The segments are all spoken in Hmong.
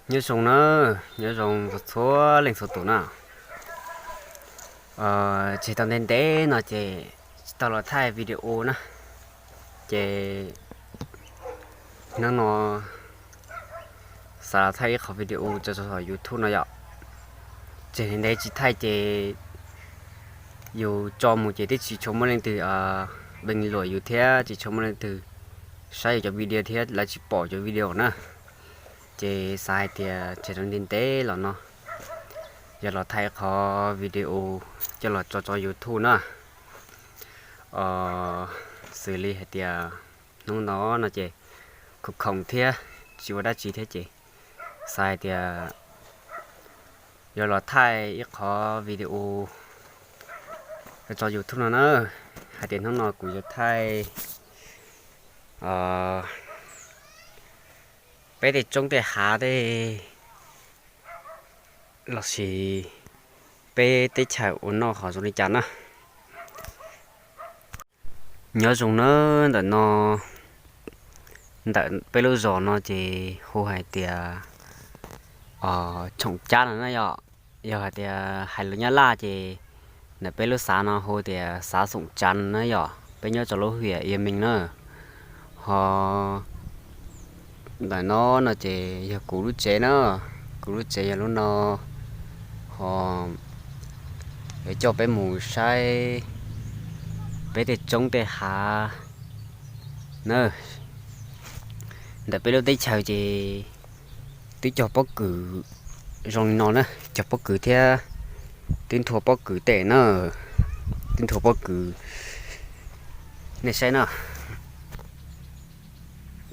Nyob zoo na, nyob zoo txhua leej txhua tus na. Tseg tau ntev ntev no ces tsis tau los thaij video na, ces hnub no xav los thaij ib qhov video tso tso YouTube no yom. Tseg ntev ntev tsis thaij ces yus tso mus ces twb tsis tshua muaj leej twg bình luận yus thiab tsis tshua muaj leej twg saib yus cov video thiab lawv tsis pom cov video na. Ces xav hais tias tseg tau ntev ntev los no yog los thaij qhov video coj los tso tso YouTube na. Xws li hais tias hnub no no ces khoom khoom thiab tsis ua dab tsi thiab ces xav hais tias yuav los thaij ib qhov video tso YouTube no na. Hais tias hnub no kuv yuav thaij peb tej roob tej hav tej lossis peb teb chaws ua noj ho zoo li cas na. Nyob zoo na, ntawm no, ntawm peb lub zos no ces hu hais tias Tshoom Cab no na yom. Yog hais tias hais lus Nyab Laj ces ntawm peb lub xav no hu tias xav Xoom Tsav na yom. Peb nyob rau lub hiam Ia Mees na. Ho ntawm no no ces yog kuv lub tsev na, kuv lub tsev yog lub no. Ho yuav coj peb mus saib peb tej roob tej hav na. Ntawm peb lub teb chaws ces twb cog pob kws zoo li no na, cog pob kws thiab twb nthua pob kws tej na, twb nthua pob kws. Nej saib na,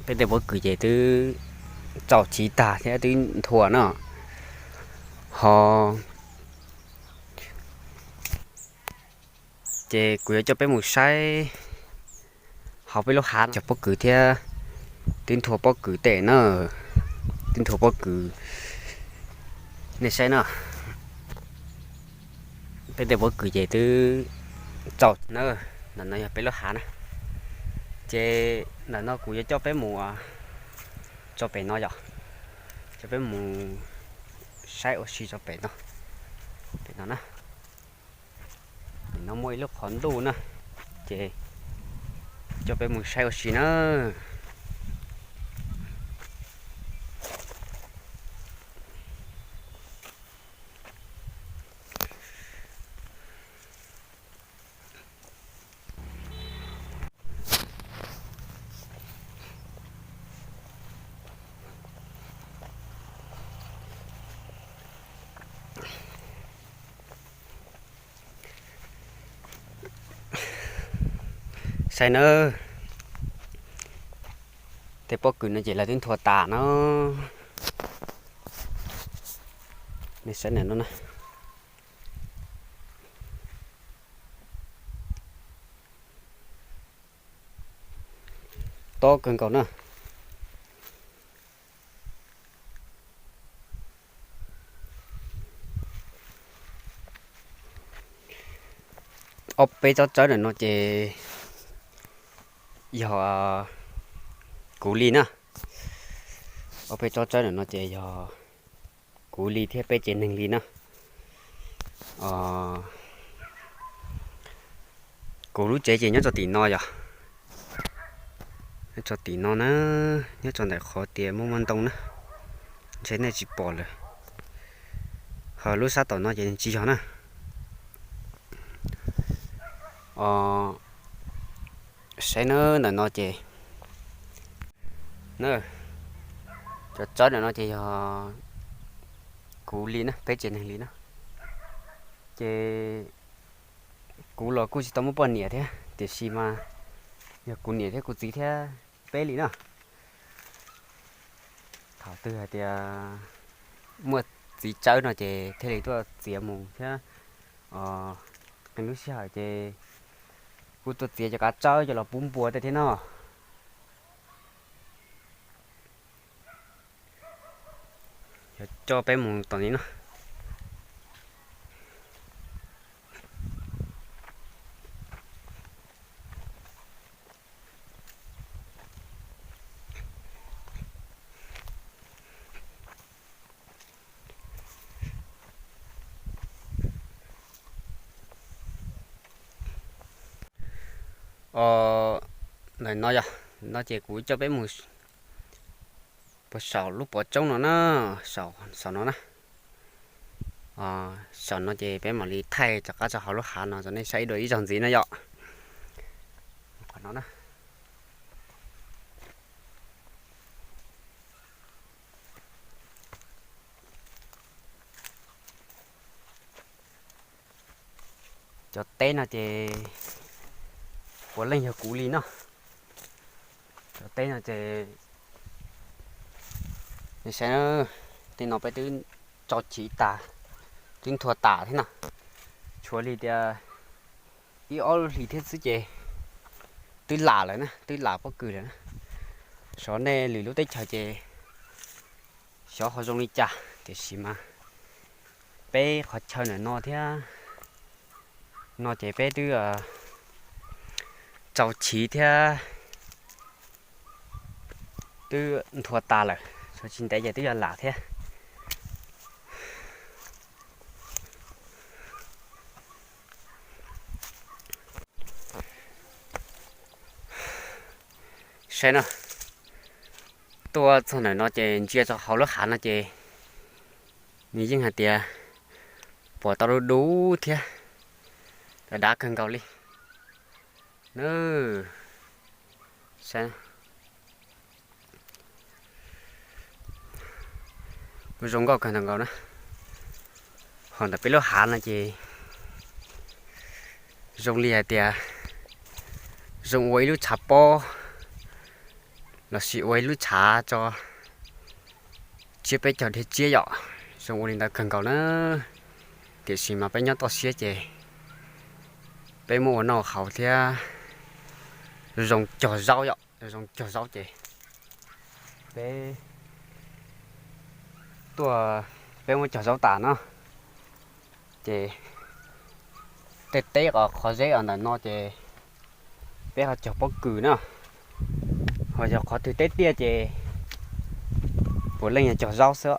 peb tej pob kws ces twb txaus chiv tag thiab twb nthua na. Ho ces kuv yuav coj peb mus saib hauv peb lub hav cog pob kws thiab twb nthua pob kws tej na, twb nthua pob kws. Nej saib na, peb tej pob kws ces twb txaus na. Ntawm no yog peb lub hav na, ces ntawm no kuv yuav coj peb mus tso pem no yom, coj peb mus saib ua si tso pem no, pem no na. Pem no muaj ib lub qhov ntuj na, ces coj peb mus saib ua si na. Saib nawb, tej pob kws no ces lawv twb nthua tas no. Nej saib no na, tob kawg nkaus na. Ob peb tsob tsawb ntawm no ces yog kuv li na. Ob peb tsob tsawb ntawm no ces yog kuv li thiab peb tsev neeg li na. Kuv lub tsev ces nyob rau tim no yom, nyob rau tim no na, nyob rau ntawm qhov tias muaj muaj ntoo na, ntshe nej tsis pom lawm. Ho lub sab tom no ces nws tsis yog na. Saib na, ntawm no ces, na, cov tsawb ntawm no ces yog kuv li na, peb tsev neeg li na. Ces kuv los kuj tsis tau muaj poj niam thiab, tiam sis mas yog kuv niam thiab kuv txiv thiab peb li na. Thaum twg hais tias muaj txiv tsawb no ces thiaj li tuaj txiav mus thiab. Qee lub sij hawm ces kuj tuaj txiav cov kav tsawb coj los pub npua tej thiab no. Yog coj peb mus tom ni no. Os, ntawm no yog, no ces kuv coj peb mus puag saum lub pov tsoob no na, saum no na. Saum no ces peb mam li thaij rov qab rau hauv lub hav no rau nej saib ib dua ib zaug ntxiv na yom. Qhov no na. Cov teb no ces puav leej yog kuv li no. Cov teb no ces, saib, tej no peb twb tsau chiv tas, twb nthua tas thiab no. Tshuav li tias ib ob lub hlis thiab xwb ces twb lam lawm na, twb lam pob kws lawm na. Xyov nej lwm lub teb chaws ces xyov ho zoo li cas, tiam sis mas peb qhov chaw ntawm no thiab no ces peb twb tsau chiv thiab twb nthua tas lawm, tshuav tsis ntev ces twb yuav lam thiab. Saib no, tuaj txog ntawm no ces ntsia rau hauv lub hav no ces nws yeej hais tias pom tau dub dub thiab, dav dav kawg nkaus li. Saib, zoo nkauj kawg nkaus na. Ho ntawm peb lub hav no ces zoo li hais tias zoo ua ib lub tshav pob lossis ua ib lub tshav tso tsiab peb caug dhia tsiab yom, zoo ua li ntawd kawg nkaus na. Tiam sis mas peb nyob toj siab ces peb muab ua noj haus thiab zoo cog zaub yom, zoo cog zaub ces peb tuaj, peb muab cog zaub tas no ces tej teb qhov zeb os ntawm no ces peb ho cog pob kws na, ho yog qhov twg teb tiaj ces puav leej yog cog zaub xwb.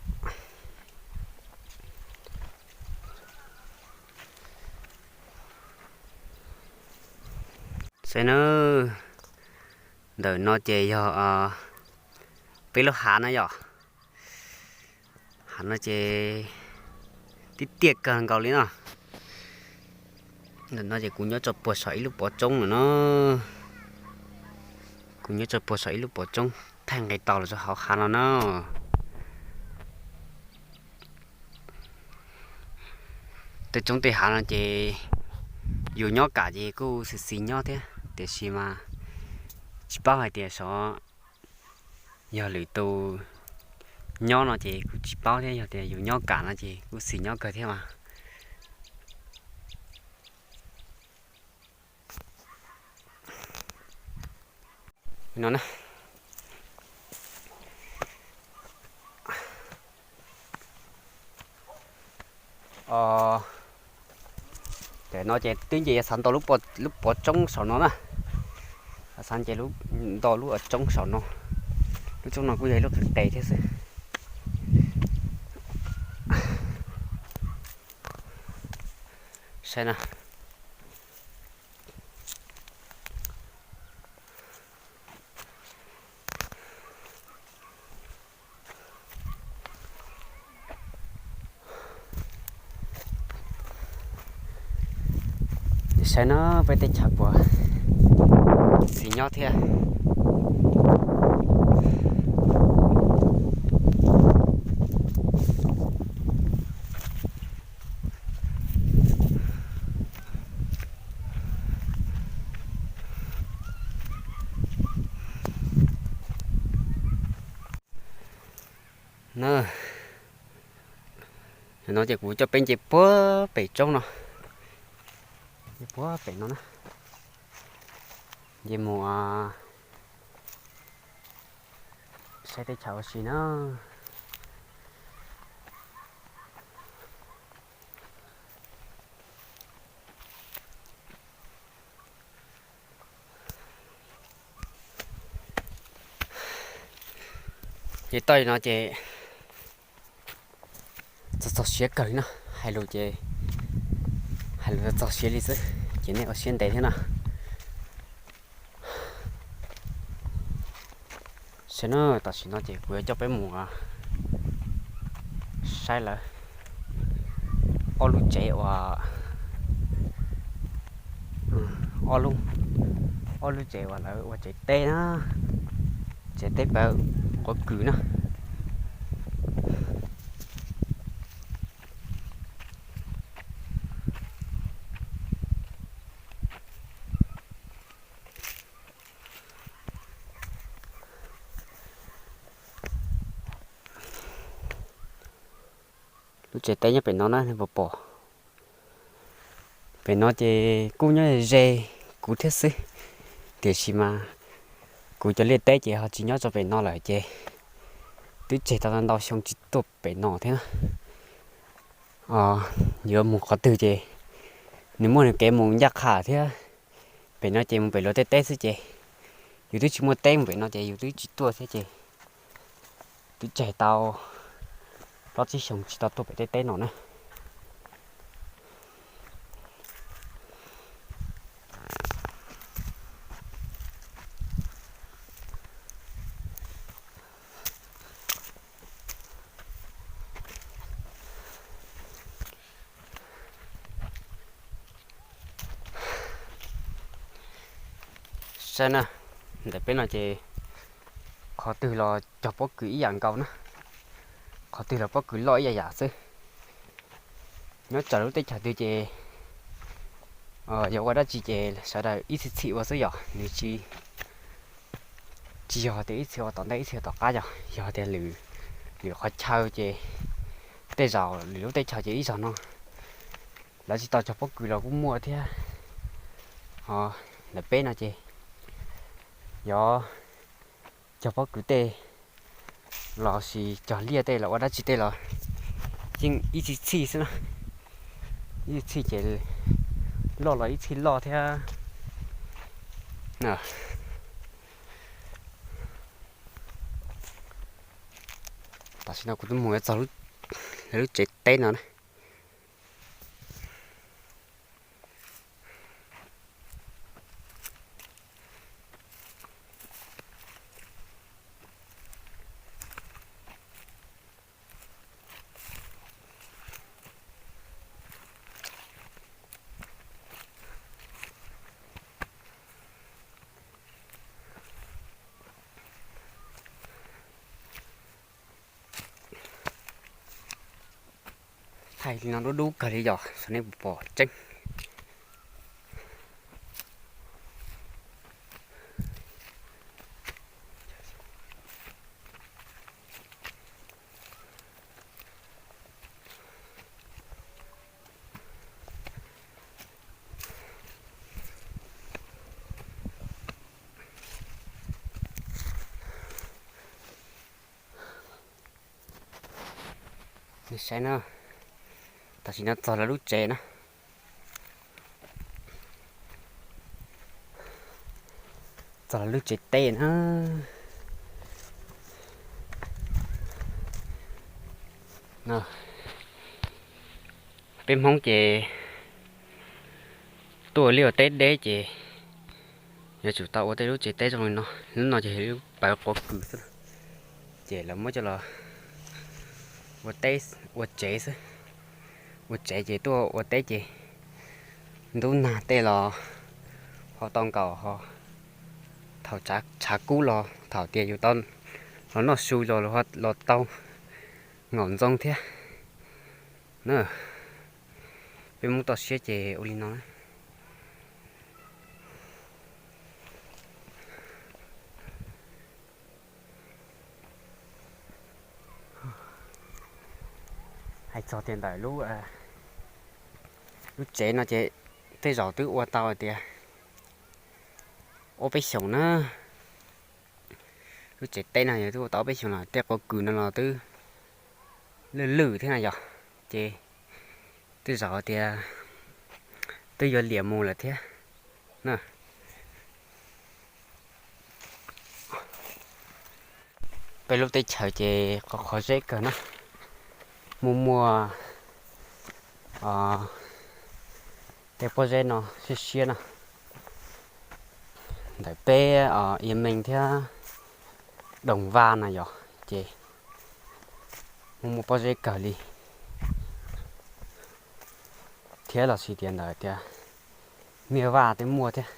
Saib nawb, ntawm no ces yog peb lub hav na yom. Hav no ces tib tiaj kawg nkaus li no. Ntawm no ces kuv nyob rau puag saum ib lub pov tsoob no no. Kuv nyob rau puag saum ib lub pov tsoob thaij nqis tau los rau hauv hav no na. Tej tsoob tej hav no ces yus nyob kam ces kuj xis xis nyob thiab, tiam sis mas tsis paub hais tias xyov yog lwm tus nyob no ces kuj tsis paub thiab, yog tias yus nyob kam no ces kuj xis nyob kawg thiab mas. No na. Ces no ces twb nce xav nto lub pov tsoob saum no na. Xav nce nto lub tsoob saum no. Lub tsoob no kuj yog ib lub qis qes thiab xwb. Saib na. Saib no peb teb chaws puas xis nyob thiab. No ces kuv coj peb nce puag pem roob no, nce puag pem no na, nce mus saib teb chaws ua si na. Ces toj li no ces txog txog siav kawg li no, hais lus ces hais lus txog siav li xwb, ces nej ua siab ntev thiab no. Saib na, tam sim no ces kuv yuav coj peb mus saib lawv ob lub tsev uas, ob lub, ob lub tsev uas lawv ua tsev teb na, tsev teb pawg quav kws na. Lub tsev teb nyob pem no na, nej puas pom? Pem no ces kuj nyob ze kuv thiab xwb, tiam sis mas kuv cov liaj teb ces ho tsis nyob rau pem no lawm ces twb tseg tau ntau xyoo tsis tuaj pem no thiab na. Yuav mus qhov twg ces nws muaj nws kev mus ncaj qha thiab. Pem no ces mus pem luag tej teb xwb ces yus twb tsis muaj teb mus pem no ces yus twb tsis tuaj thiab ces twb tseg tau plaub tsib xyoo tsis tau tuaj pem tej teb no na. Saib na, ntawm peb no ces qhov twg los cog pob kws ib yam nkaus na, qhov twg los pob kws loj ib yam yam xwb. Nyob tsawg lub teb chaws twg ces yog ua dab tsi ces sawv daws ib txhij txhij ua xwb yom, nws tsis, tsis yog tias ib txhij ua tom ntej ib txhij ua tom qab yog, yog tias lwm, lwm qhov chaw ces tej zaum lwm lub teb chaws ces ib zaug no lawv tsis tau cog pob kws los kuj muaj thiab. Ho ntawm peb no ces yog cog pob kws tej los sis cog liaj tej los ua dab tsi tej los yeej ib txhij txhij xwb na, ib txhij txhij ces loj los ib txhij loj thiab. Tam sim no kuv twb mus txog lub tsev teb no na. Thaij li no dub dub kawg li yom, saib nej puas pom tseeb. Nej saib na, tam sim no txog lawv lub tsev na, txog lawv lub tsev teb na. Peb Hmoob ces tuaj liaj ua teb deb ces yuav tsum tau ua tej lub tsev teb zoo li no. Lub no ces lub pawg quav kws xwb, ces lawv muab coj los ua teb, ua tsev xwb. Ua tsev ces tuaj ua teb ces ntub nag tej los ho tau nkaum ho, thaum tshav kub los thaum tias yus tau los noj su los, los tau ngaum ntxoo thiab na. Peb Hmoob toj siab ces ua li no na. Hais txog tias ntawm lub, lub tsev no ces tej zaum twb ua tau hais tias ob peb xyoos na. Lub tsev teb no yog twb ua tau ob peb xyoos los tej quav kws no los twb lwj lwj thiab na yog, ces tej zaum tias twb yuav liam mus lawm thiab na. Peb lub teb chaws ces qhov qhov zeb kawg na, muaj muaj tej pob zeb no siab siab na. Ntawm peb Ia Meej thiab doog vaj na yog, ces muaj muaj pob zeb kawg li thiab los sis tias ntawm tias miaj vaj twb muaj thiab,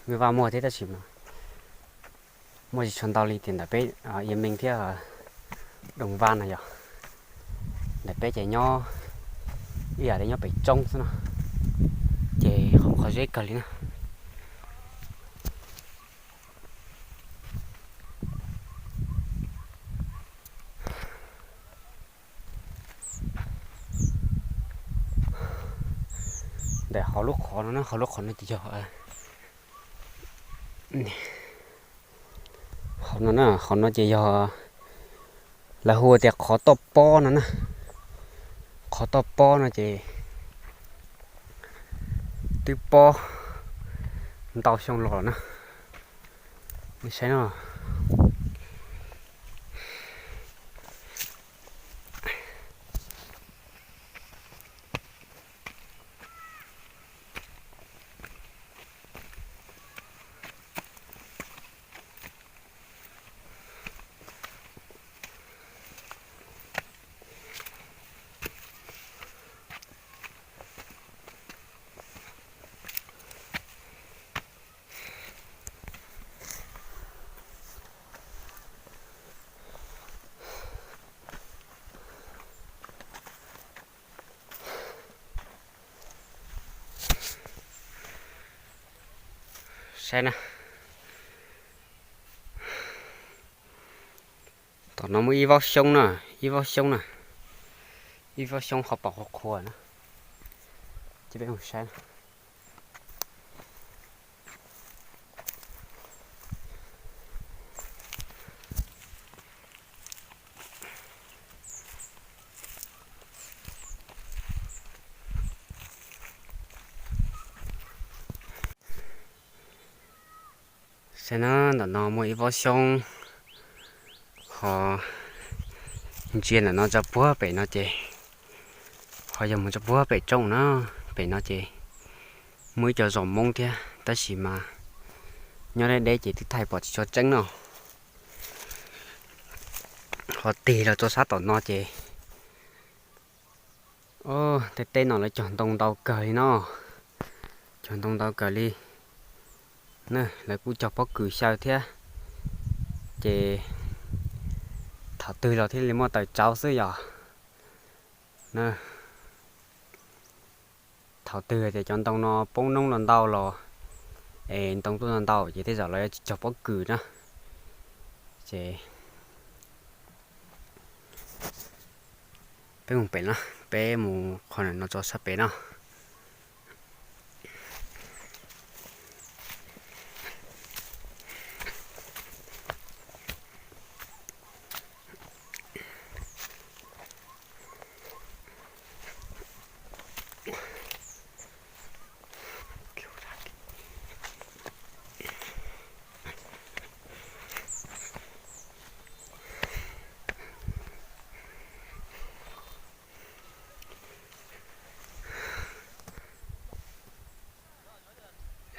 miaj vaj muaj thiab tab sis mas muaj tsis tshua ntau li tias ntawm peb Ia Meej thiab doog vaj na yog. Ntawm peb ces nyob ib yam li nyob pem roob xwb no, ces qhov qhov zeb kawg li na. Ntawm hauv lub qhov no na, hauv lub qhov no ces yog, hauv no na, hauv no ces yog lawv hu tias qhov toj pob no na. Qhov toj pob no ces twb pob ntau xyoo los na. Nej saib no. Saib na, tom no muaj ib vaub xyoob na, ib vaub xyoob na, ib vaub xyoob qhov pom qhuav qhuav na, ces peb mus saib na. Saib na, ntawm no muaj ib vaub xyoob, ho ntsia ntawm no tso puag pem no ces, ho yog mus tso puag pem roob na, pem no ces muaj ib co zos Hmoob thiab tab sis mas nyob deb deb ces twb thaij pom tsis tshua tseeb no. Ho tig los rau sab tom no ces, tej teb no lawv cog ntoo ntau kawg li no, cog ntoo ntau kawg li. Lawv kuj cog pob kws xyaw thiab, ces thaum twg los thiaj li muaj taws tsauv xwb yom. Thaum twg tias cov ntoo no poob noob los ntau los, es ntoo tuaj ntau ntau ces tej zaum lawv yuav tsis cog pob kws na. Ces peb mus pem na, peb mus qhov no tso sab pem no.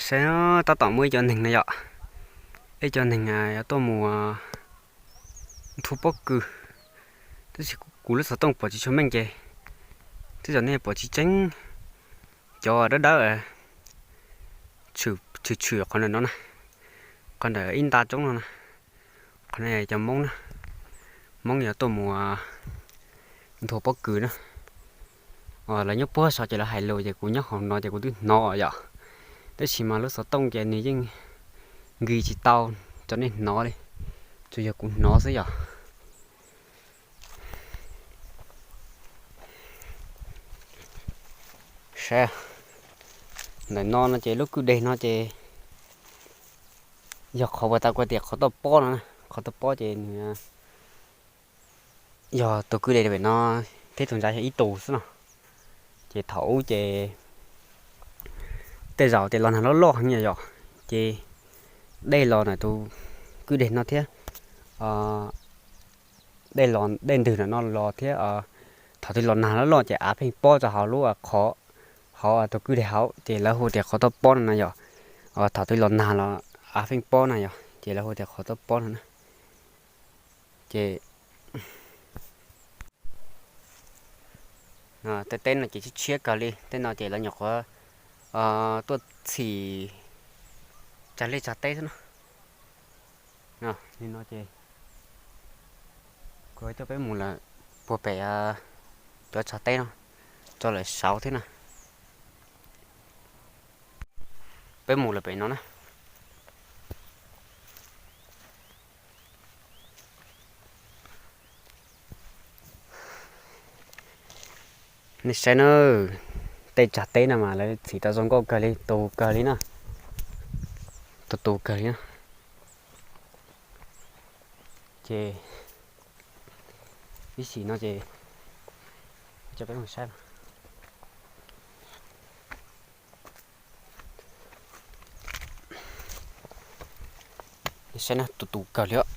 Saib, tab tom muaj ib co neeg na yom, ib co neeg yuav tuaj mus nthua pob kws, tab sis kuv lub xov tooj pom tsis tshua meej ces tej zaum nej pom tsis tseeb. Cov dawb dawb tshwm tshwm qhov ntawm no na, qhov ntawm ib nta roob no na, qhov no cov Hmoob na, Hmoob yuav tuaj mus nthua pob kws na. Lawv nyob puag saud ces lawv hais lus ces kuv nyob hauv no ces kuv twb hnov yom, tab sis mas lub xov tooj ces nws yeej nkis tsis tau rau nej hnov li, tsuas yog kuv hnov xwb yom. Saib, ntawm no no ces lub kwj deg no ces yog qhov uas tau kuv tias qhov toj pob no, qhov toj pob ces nws yog tus kwj deg pem no thiab tus ntsa yog ib tus xwb no. Ces thaum ub ces tej zaum tias los nag loj loj heev yom, ces dej los ntawm tus kwj deg no thiab, dej los dej ntws ntawm no los thiab, thaum twg los nag loj loj ces av pheej pob rau hauv lub qhov, hauv tus kwj deg hauv ces lawv hu tias qhov toj pob no na yom. Thaum twg los nag los av pheej pob na yom. ces lawv hu tias qhov toj pob no na. Ces tej teb no ces tshiab tshiab kawg li, tej no ces lawv nyuam qhuav tuaj txhim tsag liaj tsag teb xwb no. Li no ces kuv coj peb mus lawm puag pem cov tsag teb no, tso lawm saud thiab na. Peb mus lawm pem no na. Nej saib na, tej tsag teb no mas lawv txhim tau zoo nkauj kawg li, tus kawg li na, tus tus kawg li na. Ces ib sim no ces coj peb mus saib. Saib na, tus tus kawg li os.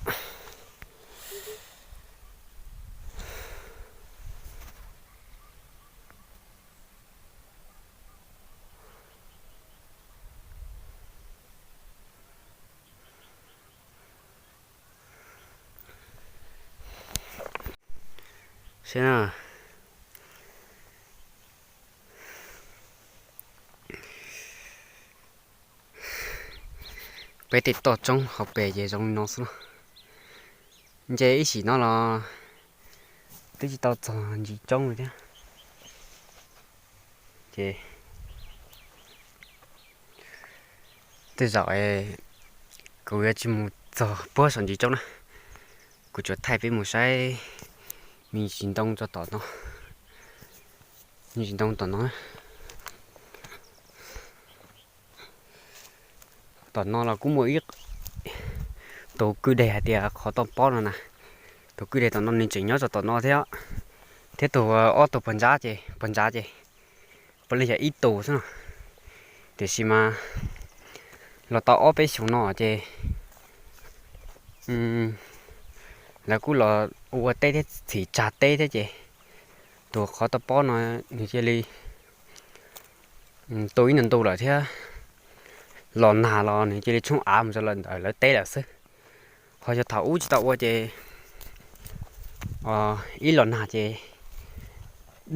Saib na. Peb tej toj roob hauv pes ces zoo li no xwb na. Nce ib sim no los twb tsis tau txog ntsis roob li thiab. Ces tej zaum kuv yuav tsis mus txog puag saum ntsis roob na, kuv tsuas thaij peb mus saib me ntsis ntoo tso tom no, me ntsis ntoo tom no. Tom no los kuj muaj ib tus kwj deg hais tias qhov toj pob no na. Tus kwj deg tom no nws tseem nyob tso tom no thiab, thiab tus ob tug puag ntsab ces, puag ntsab ces puav leej yog ib tus xwb no. Tiam sis mas los tau ob peb xyoos no ces lawv kuj los ua teb thiab txhim tsag teb thiab ces tus qhov toj pob no nws cia li tu ib ntu ntu lawm thiab, los nag los nws cia li tshoob av mus rau ntawm lawv teb lawm xwb. Ho yog thaum ub tsis tau ua ces ib los nag ces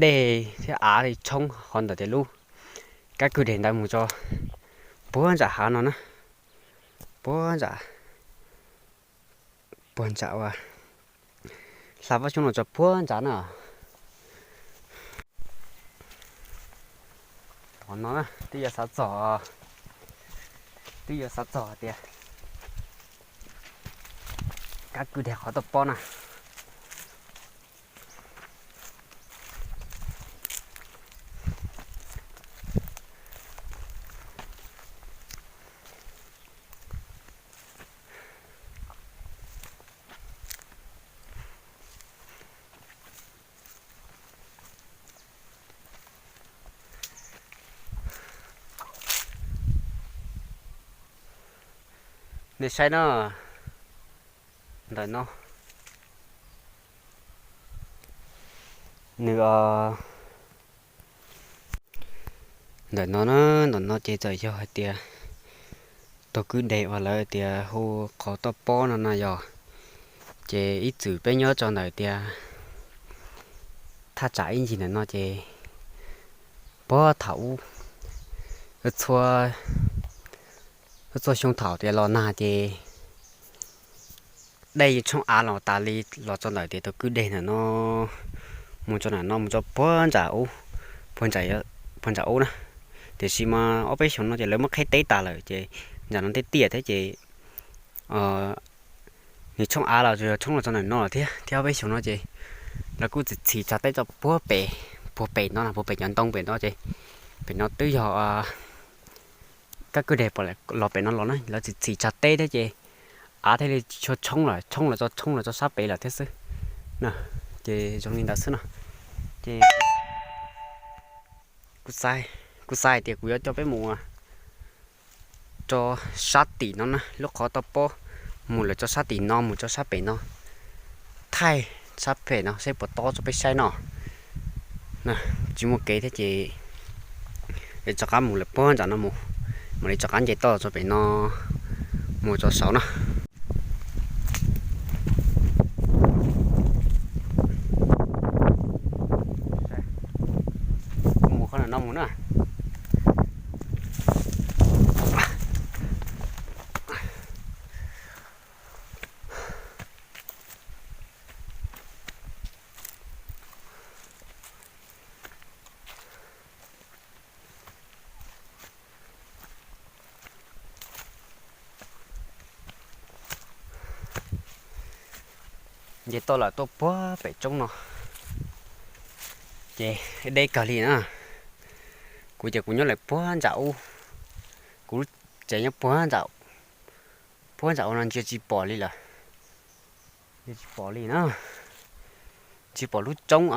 dej thiab av li tshoob qhov ntawm tias lub kab kwj deg ntawd mus tso puag ntsam hav no na, puag ntsam, puag ntsam ua hla vaj xyoob no tso puag ntsam na. Tom no twb yuav xav txog, twb yuav xav txog hais tias kab kwj deg qhov toj pob na. Nej saib no, ntawm no, nws, ntawm no na, ntawm no ces txawm yog hais tias tus kwj deg uas lawv tias hu qhov toj pob no no yog, ces ib txwm peb nyob tso ntawm tias thaj tsam ib ncig ntawm no ces puag thaum ub, txhua, txhua xyoo thaum tias los nag ces dej yeej tshoob av los tas li, los tso ntawm tias tus kwj deg ntawm no mus tso ntawm no mus tso puag ntsam ub, puag ntsam ub na. Tiam sis mas ob peb xyoos no ces lawv muab qheb teb tas lawm ces ntsam no tiaj tiaj thiab ces nws tshoob av los tshoob los tso ntawm no lawm thiab, thiab ob peb xyoos no ces lawv kuj txhim txhim tsag teb tso puag pem, puag pem no na, puag pem cov ntoo pem no ces pem no twb yog kab kwj deg los pem no los na, lawv txhim txhim tsag teb thiab ces av thiaj li tshua tshoob lawm, tshoob los tso, tshoob los tso sab pem lawm thiab xwb. Ces zoo li ntawd xwb no. Ces kuv xav tias kuv yuav coj peb mus tso sab tim no na, lub qhov toj pob mus lawm tso sab tim no, mus tso sab pem no, thaij sab pem no seb puas tob tso peb saib no. Tsis muaj kev thiab ces rov qab mus lawm puag nram no mus, mam li rov qab nce toj tso pem no mus tso saud na. Ces tuaj lawm tuaj puag pem roob no, ces deb kawg li na. Kuv ces kuv nyob lawm puag nram ub, kuv lub tsev nyob puag nram, puag nram ub no ntsia tsis pom li lawm, ntsia tsis pom li na, tsis pom lub roob,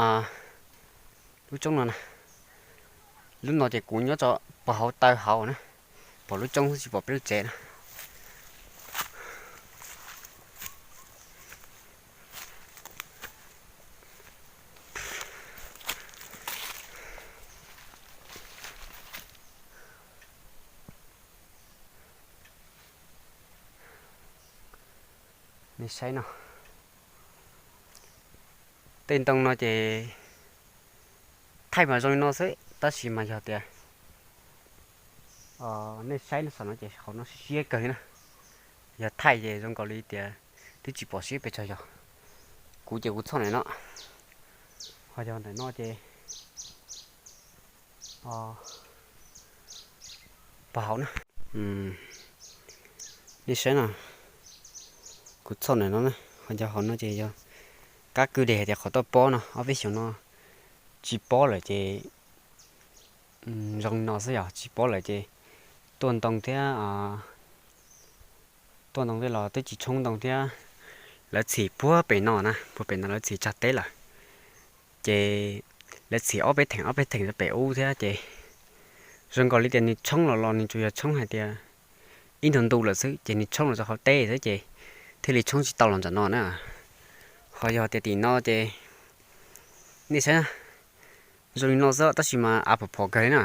lub roob no na. Lub no ces kuv nyob rau puag hauv taw hauv na, pom lub roob xwb tsis pom peb lub tsev na. Nej saib no, tej ntoo no ces thaij mas zoo li no xwb tab sis mas yog tias nej saib no saum no ces hauv no siab siab kawg li na. Yog thaij ces zoo nkaus li tias twb tsis pom siab pes tsawg yog. Kuv ces kuv txhoj ntawm no, ho yog ntawm no ces pog hauv na. Nej saib no, kuv txhoj ntawm no na, ho yog hauv no ces yog kab kwj deg hais tias qhov tuaj pob no ob peb xyoos no tsis pob lawm ces zoo li no xwb yog tsis pob lawm ces tuaj ntoo thiab, tuaj ntoo thiab los twb tsis tshoob ntoo thiab. Lawv txhim puag pem no na, puag pem no lawv txhim tsag teb lawm. Ces lawv txhim ob peb theem ob peb theem rau pem ub thiab ces zoo nkaus li tias nws tshoob los los nws tsuas yog tshoob hais tias ib ntu ntu lawm xwb ces nws tshoob los rau hauv teb xwb ces thiaj li tshoob tsis tau los ntawm no na. Ho yog tias tim no ces nej saib zoo li no xwb tab sis mas av phom phom kawg li na.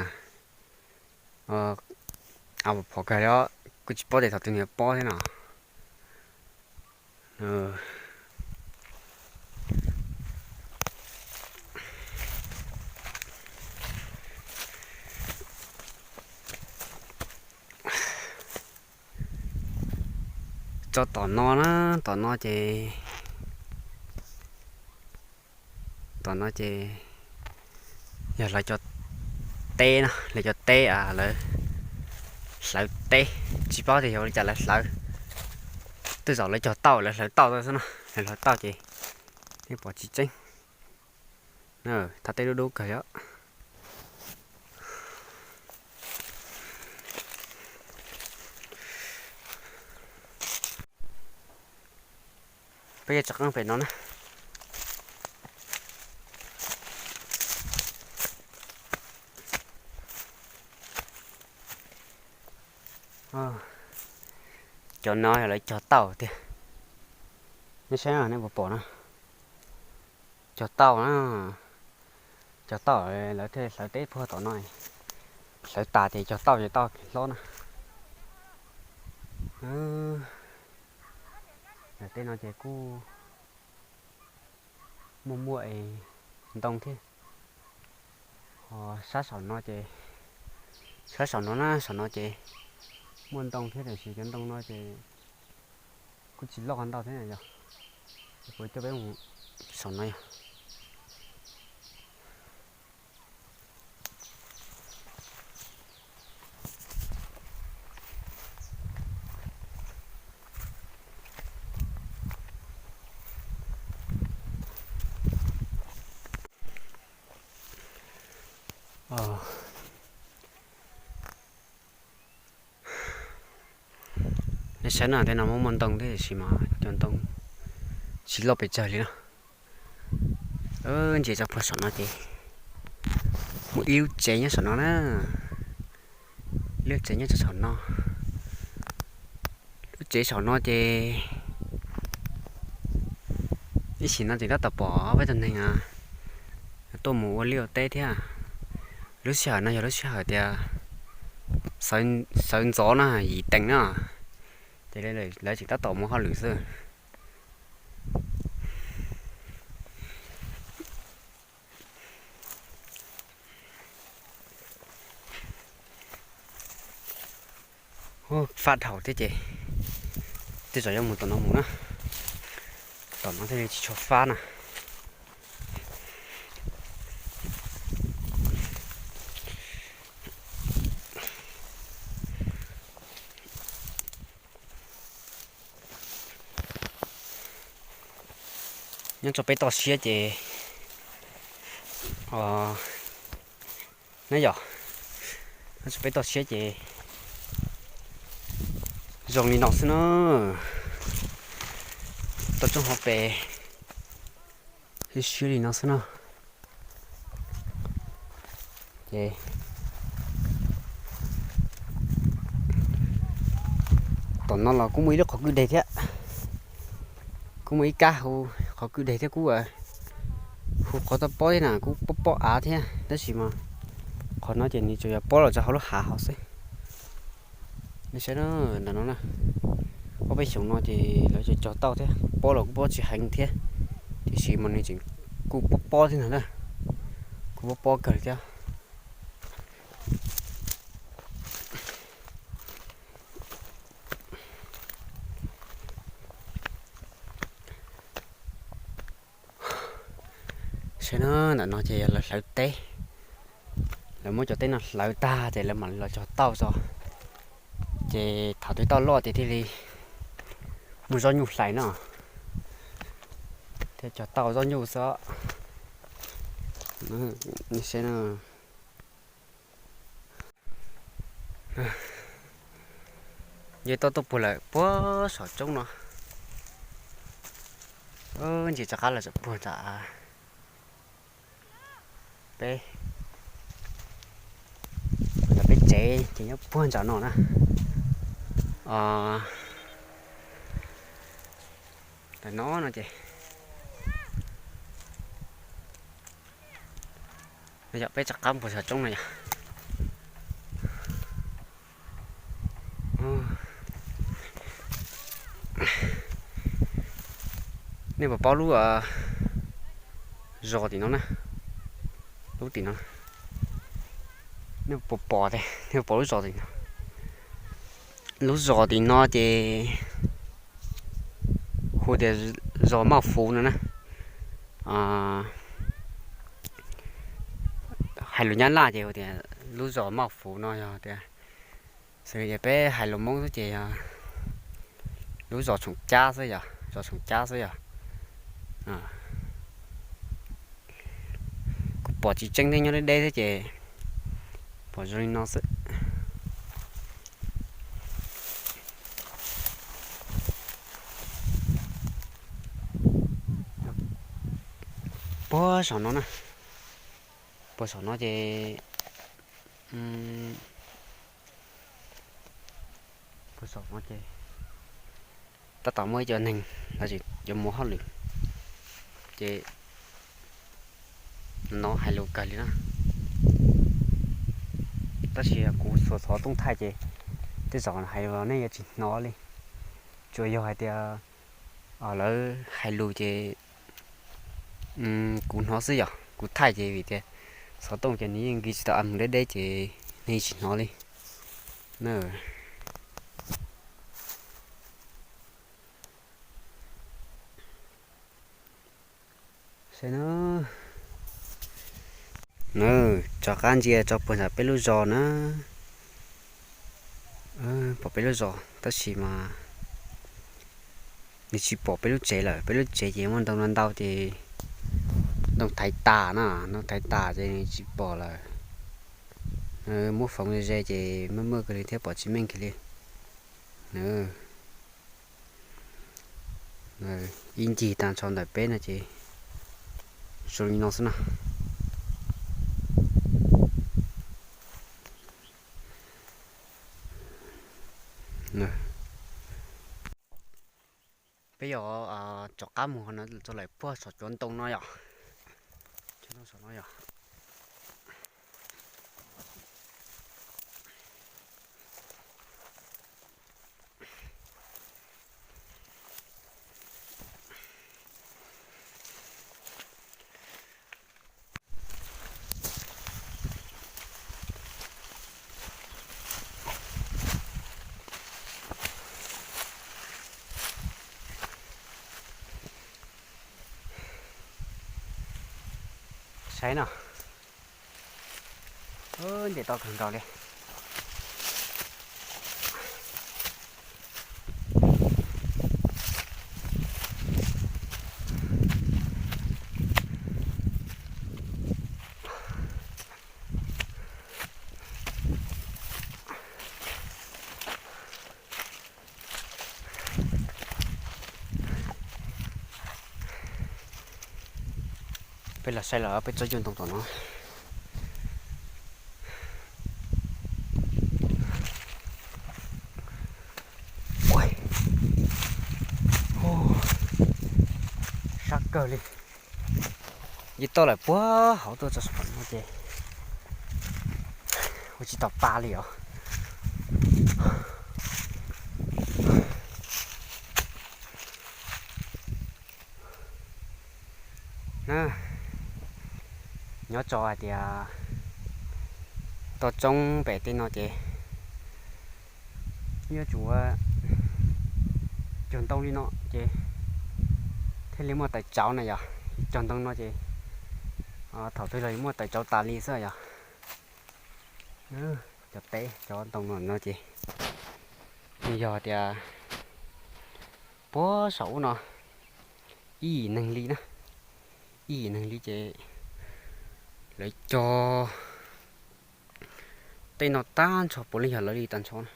Av phom phom kawg li os, kuj tsis paub tias thaum twg nws yuav pob thiab no. Tso tom no na, tom no ces, tom no ces yog lawv cov teb no, lawv cov teb, lawv hlawv teb, tsis paub tias yog ua li cas lawv hlawv. Tej zaum lawv cog tauj, lawv hlawv tauj xwb no, lawv hlawv tauj ces nej pom tsis tseeb. Thaj teb dub dub kawg li os. Peb yuav tso qeeb pem no na. Cov no yog lawv cog tauj tiag. Nej saib nej puas pom na. Cog tauj na, cog tauj lawv thiaj hlawv teb puag tom no. Hlawv tas ces cog tauj ces tauj hlob na. Tej no ces kuj muaj muaj es ntoo thiab. Ho sab saum no ces, sab saum no na, saum no ces muaj ntoo thiab tiam sis cov ntoo no ces kuj tsis loj qhov ntau thiab yog. Kuv coj peb mus saum no yog. Nej saib na, tej no muaj muaj ntoo thiab tiam sis mas cov ntoo tsis loj pes tsawg li no. Ntsia tso puag saum no ces muaj ib lub tsev nyob saum no na. Ib lub tsev nyob rau saum no. Lub tsev saum no ces ib sim no tseem tab tom pom peb tug neeg tuaj mus ua liaj ua teb thiab. Lub sij hawm no yog lub sij hawm tias sawv ntxov na, yim teev na, ces lawv tseem tab tom mus hauj lwm xwb. Fab dhau thiab ces tej zaum yuav mus tom no mus na, tom no thiaj li tsis tshua fab na. Nyob rau peb toj siab ces, o, na yom, nyob rau peb toj siab ces zoo li no xwb na. Toj roob hauv pes siab siab li no xwb na. Ces tom no los kuj muaj ib lub qhov kwj deg thiab. Kuj muaj ib kab hu qhov kwj deg thiab, kuj hu qhov toj pob thiab na, kuj pob pob av thiab, tab sis mas qhov no ces nws tsuas yog pob los rau hauv lub hav hauv xwb. Nej saib na, ntawm no na, ob peb xyoos no ces lawv cog cog tauj thiab, pob los kuj pob tsis heev thiab, tiam sis mas nws tseem kuj pob pob thiab ntag na, kuj pob pob kawg li thiab. Saib na, ntawm no ces yog lawv hlawv teb, lawv muab cov teb no hlawv tag ces lawv mam los cog tauj tso. Ces thaum twg tauj loj ces thiaj li muaj zaub nyuj hlais no, thiaj cog tauj zaub nyuj xwb. Saib na, yog tau tuaj puag lawm puag saum roob no, ntsia rov qab los txawm puag nram peb, nram peb tsev ces nyob puag nram no na. Tam no no ces, no yog peb rov qab puag saum roob no yog. Nej puas paub lub zos tim no na? Lub tim no, nej puas pom tias, nej puas pom lub zos tim no? Lub zos tim no ces hu tias zos Mauj Fuv no na. Hais lus Nyab Laj ces hu tias lub zos Mauj Fuv no yog tias, xws li peb hais lus Hmoob xwb ces yog lub zos Tshoom Cab xwb yog, zos Tshoom Cab xwb yog. Kuv pom tsis tseeb thiab, nyob deb deb xwb ces pom zoo li no xwb. Puag saum no na, puag saum no ces, puag saum no ces tab tom muaj ib co neeg lawv tseem yuav mus hauj lwm, ces hnov hais lus kawg li na. Tab sis kuv xuas xov tooj thaij ces tej zaum hais los nej yuav tsis hnov li. Tsuas yog hais tias lawv hais lus ces kuv hnov xwb yog kuv thaij ces vim tias xov tooj ces nws yeej nqis tsis tau a mus deb deb ces nej tsis hnov li na. Saib na, rov qab ntsia tso puag nram peb lub zos na. Pom peb lub zos tab sis mas nws tsis pom peb lub tsev lawm, peb lub tsev ces muaj ntoo no ntau ces ntoo thaiv tas na, ntoo thaiv tas ces nws tsis pom lawm. Muab foov ze ze ces muaj muaj kawg li thiab pom tsis meej kiag li. Ib ncig tag nrho ntawm peb no ces zoo li no xwb na. Peb yuav rov qab mus rau lawm puag saum cov ntoo no yom. Saum no yom. Saib no, nce toj kawg nkaus li. Peb los saib los peb tsob cuag ntoo tom no. Sab kawg li. Yeej toj lawm puag hauv tuaj txog saum no ces ua tsis tau pa li os. Nyob tso hais tias toj roob pem tej no ces yuav tsum ua cog ntoo li no ces thiaj li muaj taws tsauv na yog. Cog ntoo no ces thaum twg los yuav muaj taws tsauv tas li xwb yog. Cov teb cov ntoo no ces yog tias puag saum ub no ib yim neeg li na, ib yim neeg li ces lawv cog tej no tag nrho puav leej yog lawv li tag nrho na.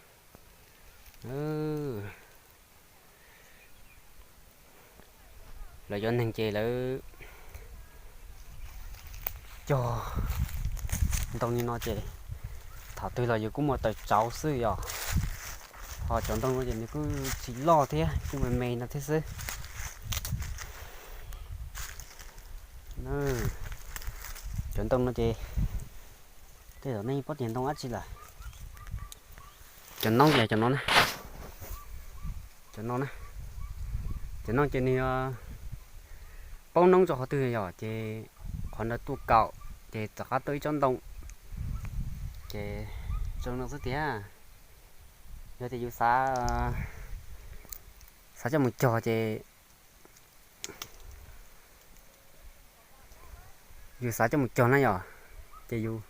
Lawv cov neeg ces lawv cog ntoo li no ces thaum twg los yus kuj muaj taws tsauv xwb yog. Ho cov ntoo no ces nws kuj tsis loj thiab, kuj me me no thiab xwb. Cov ntoo no ces tej zaum nej paub tias ntoo dab tsi lawm. Cov noob ces cov no na, cov no na, cov noob ces nws paub noob rau qhov twg yog ces qhov ntawd tuaj kaum ces rov qab tuaj ib tsob ntoo ces zoo no xwb tiag. Yog tias yus xav, xav coj mus cog ces yus xav coj mus cog na yom, ces yus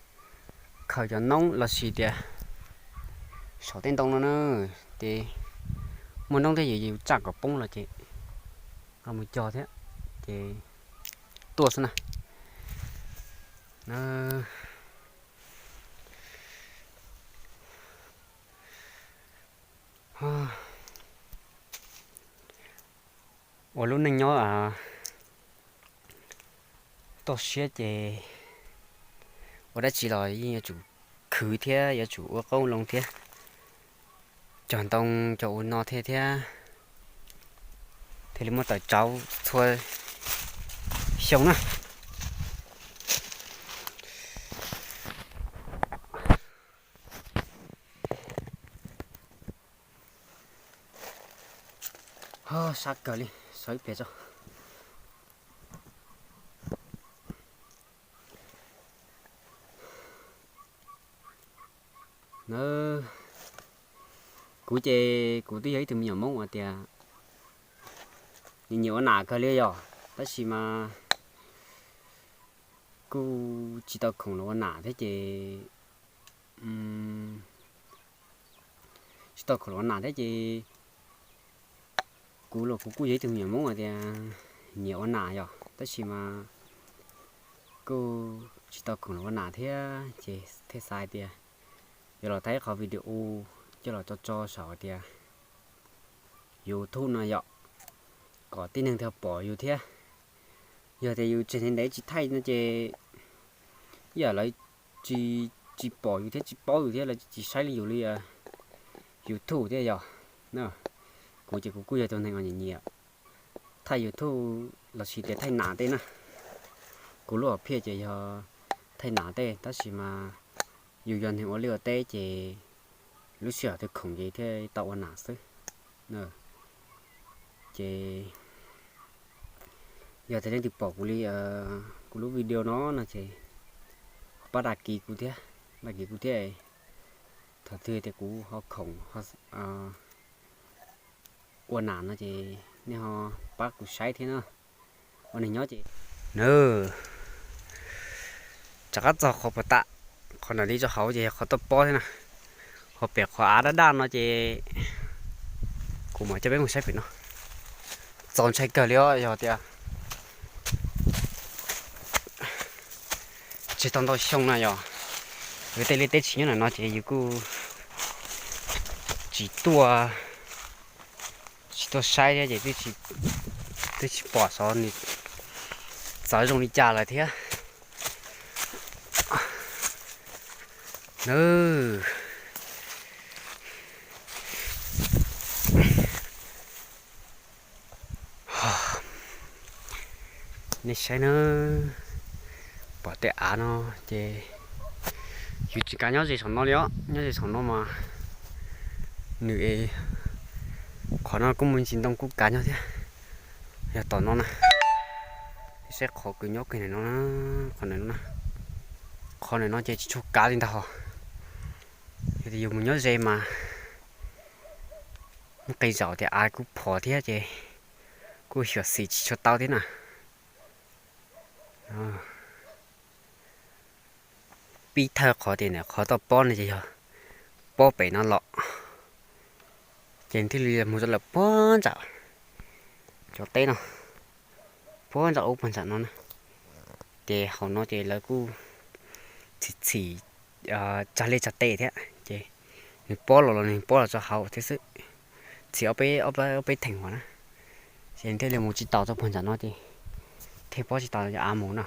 khaws cov noob los sis tias saum tej ntoo no na, ces muaj noob thiab yus, yus tsaj kom poob los ces los mus cog thiab ces tuaj xwb na. Ua lub neej nyob toj siab ces ua dab tsi los yeej yuav tsum khwv thiab yuav tsum ua qoob loo thiab, cog ntoo cog ua no thiab thiab thiaj li muaj taws tsauv txhua xyoo na. Sab kawg li, sawv ib pliag tso. Kuv ces kuv twb yog ib tug me nyuam Hmoob uas tias nyiam ua nam kawg li yog, tab sis mas kuj tsis tau khoom los ua nam thiab ces, tsis tau khoom los ua nam thiab ces kuv los kuv kuj yog ib tug me nyuam Hmoob uas tias nyiam ua nam yog, tab sis mas kuj tsis tau khoom los ua nam thiab ces thiaj xav hais tias yuav los thaij ib qhov video coj los tso tso saum hais tias YouTube no yom, kom tib neeg thiaj pom yus thiab. Yog tias yus tseem ntev ntev tsis thaij no ces ib yam lawv tsis, tsis pom yus thiab tsis paub yus thiab lawv tsis saib li yus li YouTube thiab yog. Kuv ces kuv kuj yog tus neeg uas nyiam nyiam thaij YouTube los sis tias thaij nam tej na. Kuv lub hom phiaj ces yog thaij nam tej tab sis mas yus yog neeg ua liaj ua teb ces lub sij hawm twg khoom ces thiaj tau ua nam xwb. Ces yog tias leej twg pom kuv li, kuv lub video no no ces pab đăng ký kuv thiab, đăng ký kuv thiab, thaum twg tias kuv ho khoom ua nam no ces nej ho pab kuv saib thiab na. Ua neeg nyob ces, na, rov qab txog qhov puas tam, qhov ntawm li rau hauv ces yog qhov tuaj pob thiab na. Ho pem qhov av daj daj no ces kuv mam coj peb mus saib pem no. Txaus ntshai kawg li os, yog tias tsis tau ntau xyoo na yog, yus tej liaj teb tsis nyob ntawm no ces yus kuj tsis tuaj, tsis tuaj saib thiab ces twb tsis pom xov nws Xav zoo li cas lawm thiab. Nws, nej saib na, pom tej av no ces yus tsis kav nyob ze saum no li os, nyob ze saum no mas nws es qhov no kuj muaj ntsis ntoo kuj kav nyob thiab. Yog tom no na, saib qhov kws nyob kiag ntawm no, qhov ntawm no, qhov ntawm no ces tsis tshua kav li ntag hos. Yog tias yus mus nyob ze mas muaj qee zaum tias av kuj phom thiab ces kuj xyuam xim tsis tshua tau thiab na. Pib thawj qhov tias ntawm qhov toj pob no ces yog pob pem no los, ces thiaj li mus rau lawm puag nram cov teb no, puag nram ub puag nram no na. Ces hauv no ces lawv kuj txhim txhim tsag liaj tsag teb thiab ces nws pob los los nws pob los rau hauv thiab xwb. Txhim ob peb, ob peb theem hos na, ces thiaj li mus tsis taus rau puag nram no ces thiaj pob tsis taus av mus no.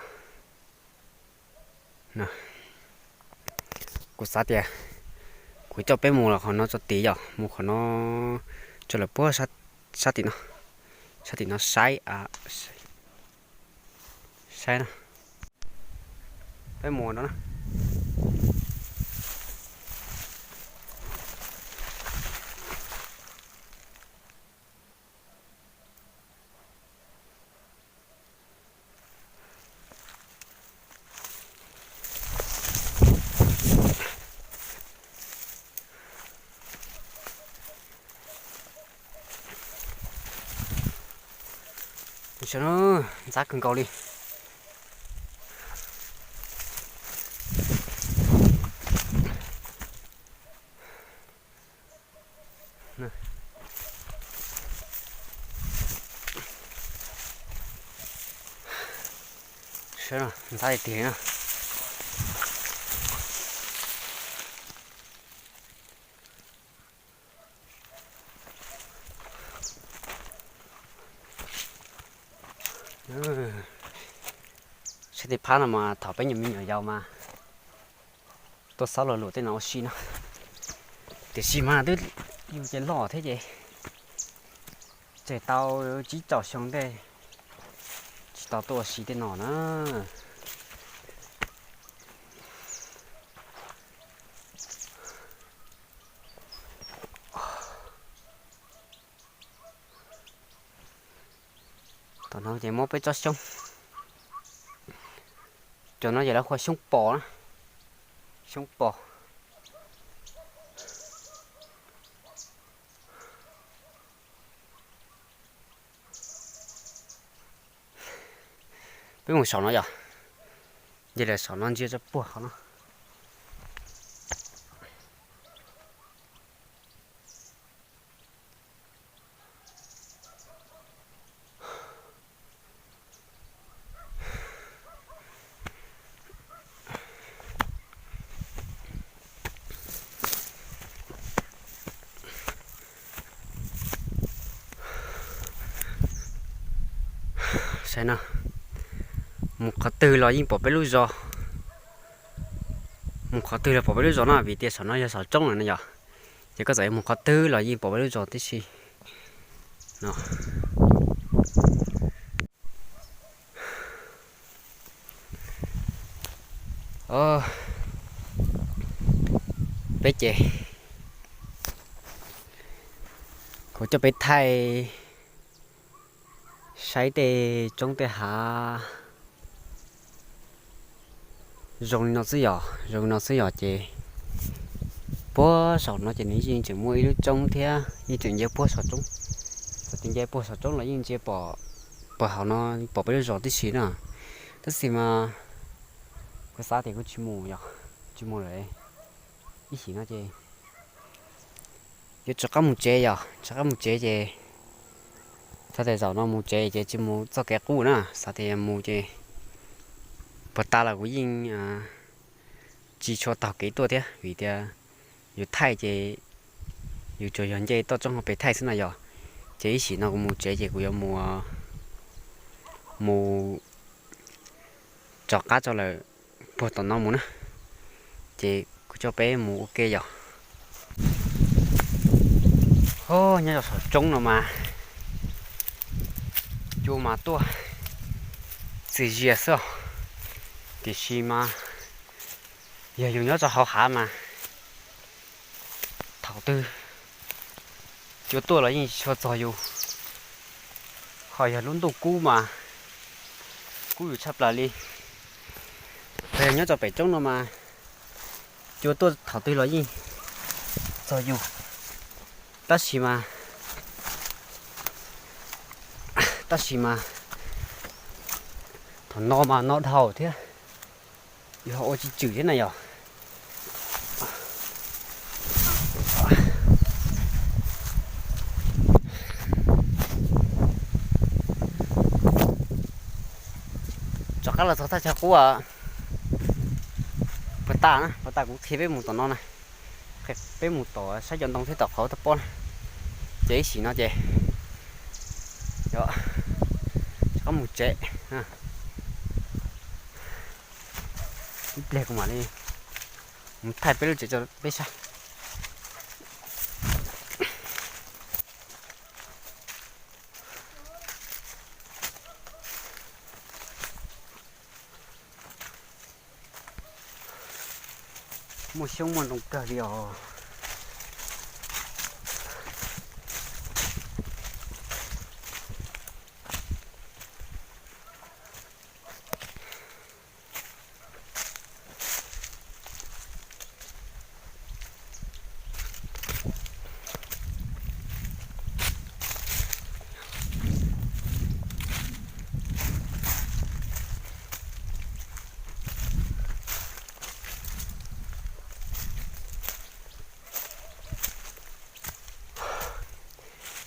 Kuv xav tias kuv coj peb mus los qhov no tso tid yom, mus qhov no tso lawm puag sab tim no, sab tim no saib, saib no. Peb mus no na. Ntxhab kawg nkaus li. Ntxhab tiag tiag na. Sab tej phab no mas thaum peb nyuam me nyuam yaus mas tuaj xaub los luam tej no ua si no, tiam sis mas twb yus ces loj thiab ces tseg tau tsib caug xyoo ntej tsis tau tuaj ua si tej no na. Tom no ces muab peb tsob xyoob, cov no ces lawv hu ua xyoob pos na, xyoob pos. Peb mus saum no yom, nce lawm saum no ntsia tso puag qhov no. Saib no, mus qhov twg los yeej pom peb lub zos, mus qhov twg los pom peb lub zos no vim tias saum no yog saum roob lawm no yom. Ces koj txawm yuav mus qhov twg los yeej pom peb lub zos tib si no. Peb ces kuv coj peb thaij saib tej roob tej hav zoo li no xwb yom, zoo li no xwb yom ces puag saum no ces nws yeej tseem muaj ib lub roob thiab yeej tseem ntsia puag saum roob. Txawm tias ntsia puag saum roob los yeej ntsia pom, pom hauv no pom peb lub zos tib si na. Tab sis mas kuv xav tias kuv tsis mus yom, tsis mus lawm. Ib chim no ces yuav rov qab mus tsev yom, rov qab mus tsev ces xav tias zaum no mus tsev ces tsis mus txoj kev qub na, xav tias mus ces puag ta los kuv yeej tsis tshua taug kev tuaj thiab vim tias yus thaij ces yus tsuas yog nce toj roob hauv pes thaij xwb na yom. Ces ib chim no kuv mus tsev ces kuv yuav mus, mus rov qab tso lawm puag tom no mus na. Ces kuv coj peb mus ua ke yom. Ho nyob rau saum roob no mas cua mas tuaj txias zias xwb os. Tiam sis mas yog yus nyob rau hauv hav mas thaum twg cua tuaj los yeej tsis tshua txog yus. Ho yog lub ntuj kub mas kub yus tshaj plaws li. Ho yog nyob rau pem roob no mas cua tuaj thaum twg los yeej txog yus. Tab sis mas, tab sis mas thaum no mas no dhau thiab, yus ho ua tsis tswm thiab na yom. Rov qab los txog thaj chaw qub, puag ta na, puag ta kuv qhia peb mus tom no na. Peb mus tom sab cov ntoo thiab tom qhov taj pob na. Ces ib sim no ces rov qab mus tsev. Ib pliag kuv mam li mus thaij peb lub tsev rau peb saib. Muaj xyoob muaj ntoo kawg li os.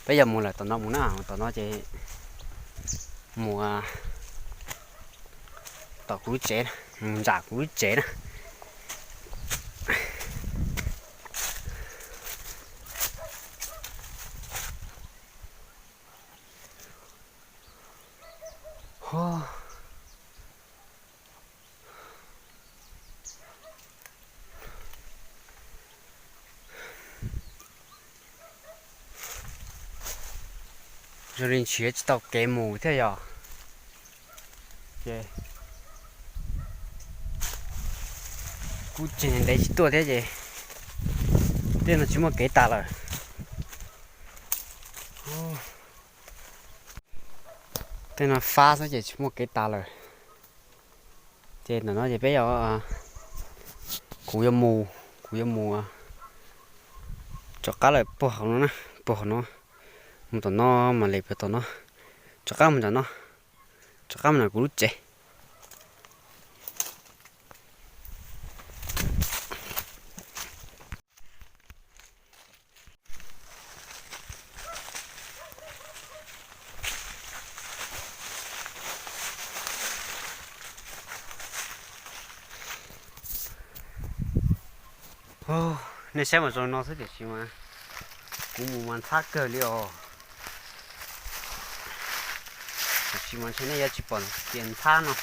Peb yog mus lawm tom no mus na, tom no ces mus tom kuv lub tsev, mus nram kuv lub tsev na. Zoo li nrhiav tsis tau kev mus thiab yog. Ces kuv tseem ntev tsis tuaj thiab ces tej no tsis muaj kev tas lawm. Tej no fab xwb ces tsis muaj kev tas lawm. Ces ntawm no ces peb yuav, kuv yuav mus, kuv yuav mus rov qab lawm puag hauv no na, puag hauv no, mus tom no mam li puag tom no, rov qab mus tom no, rov qab mus nram kuv lub tsev. Nej saib mas zoo no xwb tiam sis mas kuv mus mas ntxhab kawg li os. Tiam sis mas ntshe nej yuav tsis pom tias ntxhab no.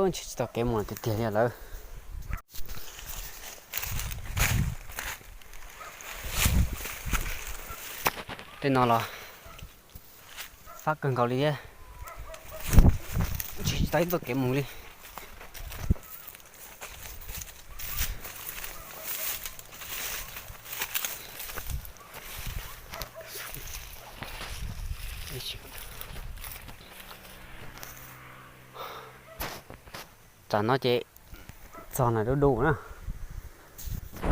Ntshe tsis tau kev mus tiag tiag li lawm. Tej no los fab kawg nkaus li thiab, ntshe tsis tau ib txoj kev mus li. Tsam no ces txog ntawm du du na,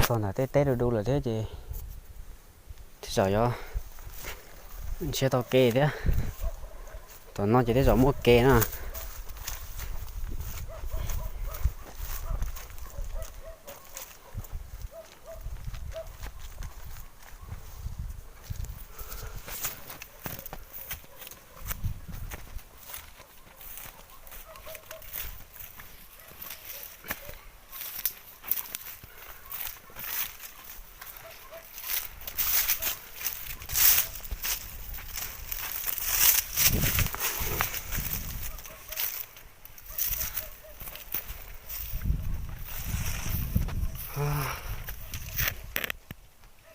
txog ntawm tej teb du du lawm thiab ces tej zaum yuav nrhiav tau kev thiab. Tom no ces tej zaum muaj kev na.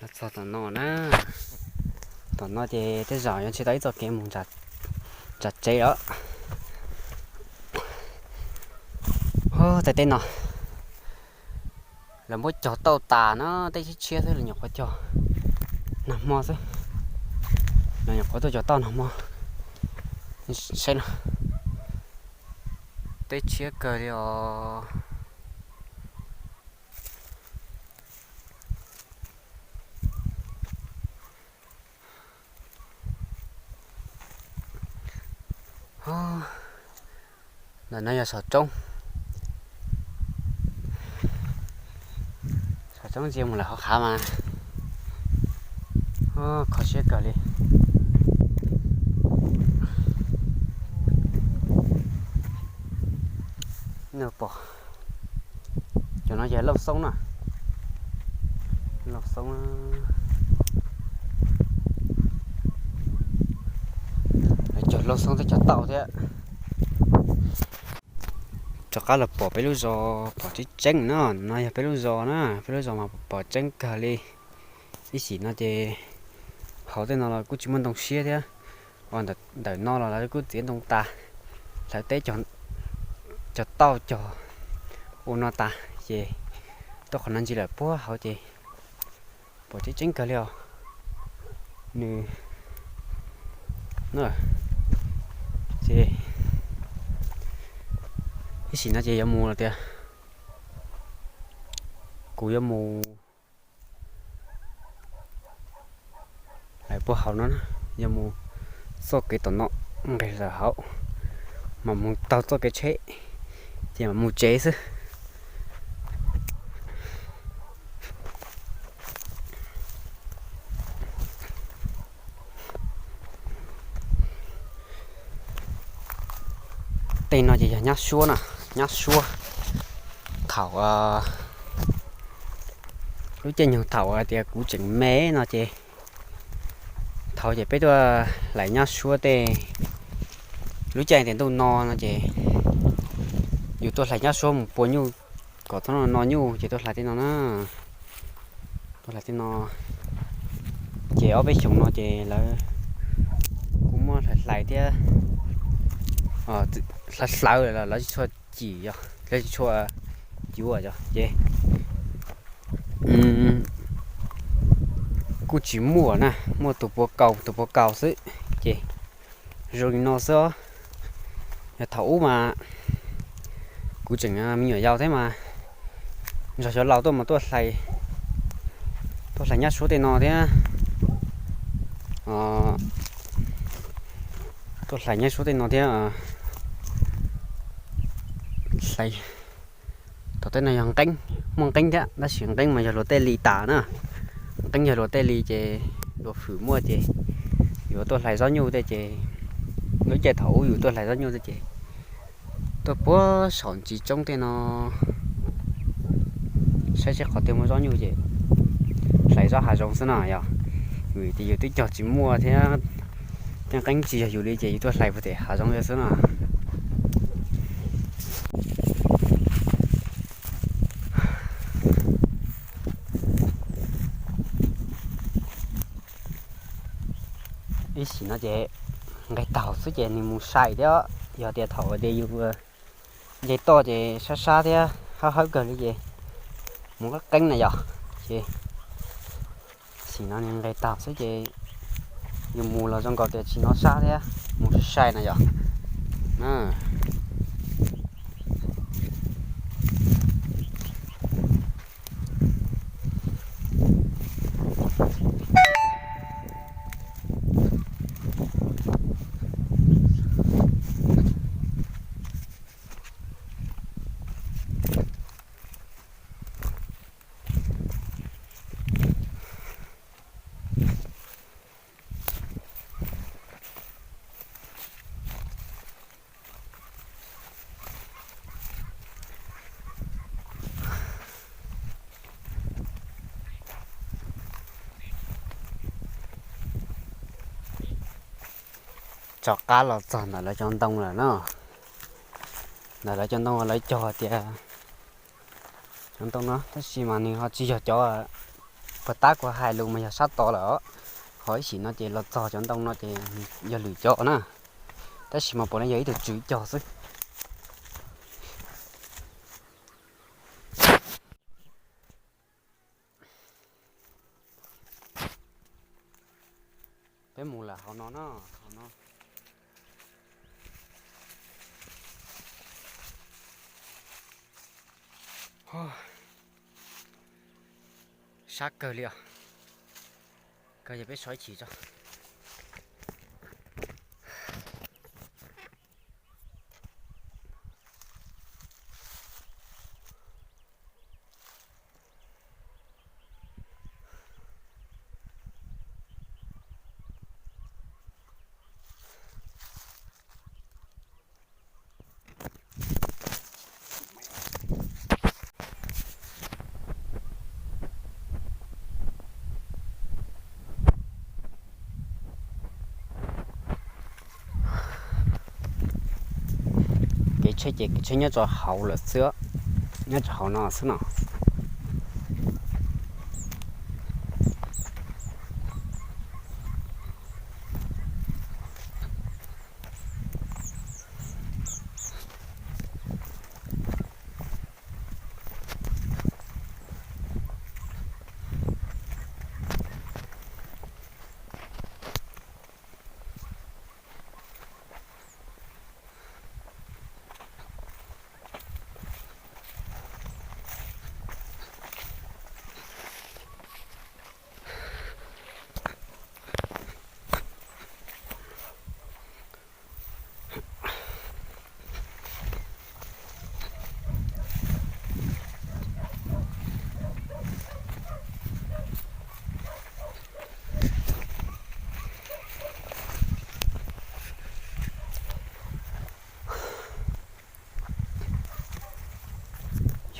Los txog tom no na, tom no ces tej zaum yuav ntsib tau ib txoj kev mus ntsa tsev os. Tab tej no lawv muab cog tauj tas na, teb tshiab tshiab xwb, lawv nyuam qhuav cog nag hmo xwb, lawv nyuam qhuav tuaj cog tauj nag hmo. Saib no, teb tshiab kawg li os. Ntawm no yog saum roob, saum roob ntsia mus lawm hauv qab mas kho siab kawg li. Pom, cov no yog looj xoob na, looj xoob. Cog looj xoob thiab cog tauj thiab. Rov qab los pom peb lub zos pom tseeb tseeb na, no yog peb lub zos na, peb lub zos mas pom tseeb kawg li. Ib chim no ces hauv tej no los kuj tsis muaj ntoo siab thiab, ntawm no los lawv kuj txiav ntoo tas, hlawv teb cog tauj cog ua no tas ces tuaj qhov no ntsis lawm puag hauv ces pom tseeb tseeb kawg li os. Nws, ces ib chim no ces yuav mus lawm tias, kuv yuav mus lawm puag hauv no, yuav mus txoj kev tom no nqes lawm hauv, mas mus taug txoj kev tsheb ces mam mus tsev xwb. Tej no ces yog nyab suab na, nyab suab. Thaum lub caij nyoog thaum hais tias kuv tseem me no ces thaum ces peb tuaj hlais nyab suab tej, lub caij tias ntuj no no ces yus tuaj hlais nyab suab mus pua nyuj kom txhob no nyuj ces tuaj hlais tej no na, tuaj hlais tej no. Ces ob peb xyoos no ces lawv kuj muab hlais hlais thiab, hlawv hlawv lawm los lawv tsis tshua cim, lawv tsis tshua yuav ces kuj tsis muaj na, muaj tus puav kaus tus puav kaus xwb ces zoo li no xwb os. Yog thaum ub mas kuv tseem me nyuam yaus thiab mas nrog xyov laus tuaj mas tuaj hlais nyab suab tej no thiab, tuaj hlais nyab suab tej no thiab hlais. Thaum tej no yog nqeeb, muaj nqeeb thiab tab sis nqeeb mas yog luag tej li tas na. Nqeeb yog luag tej li ces luag hwm muaj ces yuav tuaj hlais zaub nyuj tej ces lub caij thaum ub yus tuaj hlais zaub nyuj tej ces tuaj puag saum ntsis roob tej no saib seb qhov twg muaj zaub nyuj ces hlais zaub hav zoov xwb no yog. Vim tias yus twb cog tsis muaj thiab, tej nqeeb tsis yog yus li ces yus tuaj hlais puag tim hav zoov xwb no. Ib sim no ces nqes taug xwb ces nws mus sai thiab, yog tias thaum tias yus nce toj ces sab sab thiab hawb hawb kawg li ces mus qeeb qeeb na yog. Ces sim no nws nqes taug xwb ces yus mus los zoo nkaus tias tsis hnov sab thiab mus sai sai na yog. Rov qab los txog ntawm lawv cov ntoo lawm na. Ntawm lawv cov ntoo lawv cog tias cov ntoo no, tab sis mas nws ho tsis yog cov puag ta kuv hais lus mas yog sab tod lawm os. Ho ib sim no ces los txog cov ntoo no ces yog lwm cov na. Tab sis mas puav leej yog ib tug tswv cog xwb. Peb mus lawm hauv no na, hauv no. Sab kawg li os. Kawg yog peb so ib chim tso. Kev tsheb ces kev tsheb nyob rau hauv lawm xwb, nyob rau hauv no xwb no.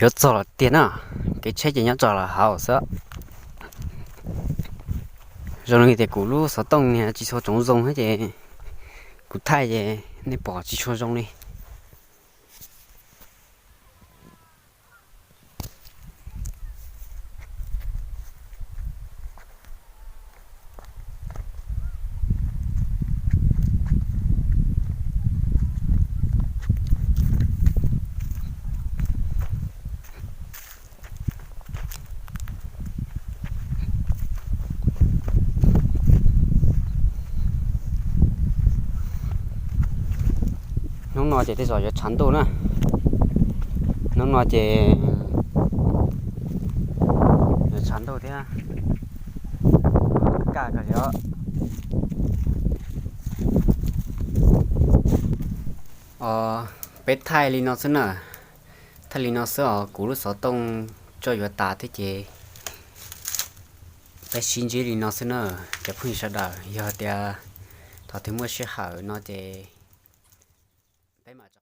Yuav txog lawm tiag na, kev tsheb ces nyob rau hauv xwb. Zoo li tias kuv lub xov tooj niag tsis tshua tsoov zoo thiab ces kuv thaij ces nej pom tsis tshua zoo li. Hnub no ces tej zaum yuav tshav ntuj na. Hnub no ces yuav tshav ntuj thiab. Kaj kawg li os. Peb thaij li no xwb na. Thaij li no xwb os, kuv lub xov tooj tso yuav tas thiab ces peb sib ntsib li no xwb na. Cov phooj ywg sawv daws, yog tias thaum twg muaj sij hawm no ces peb mam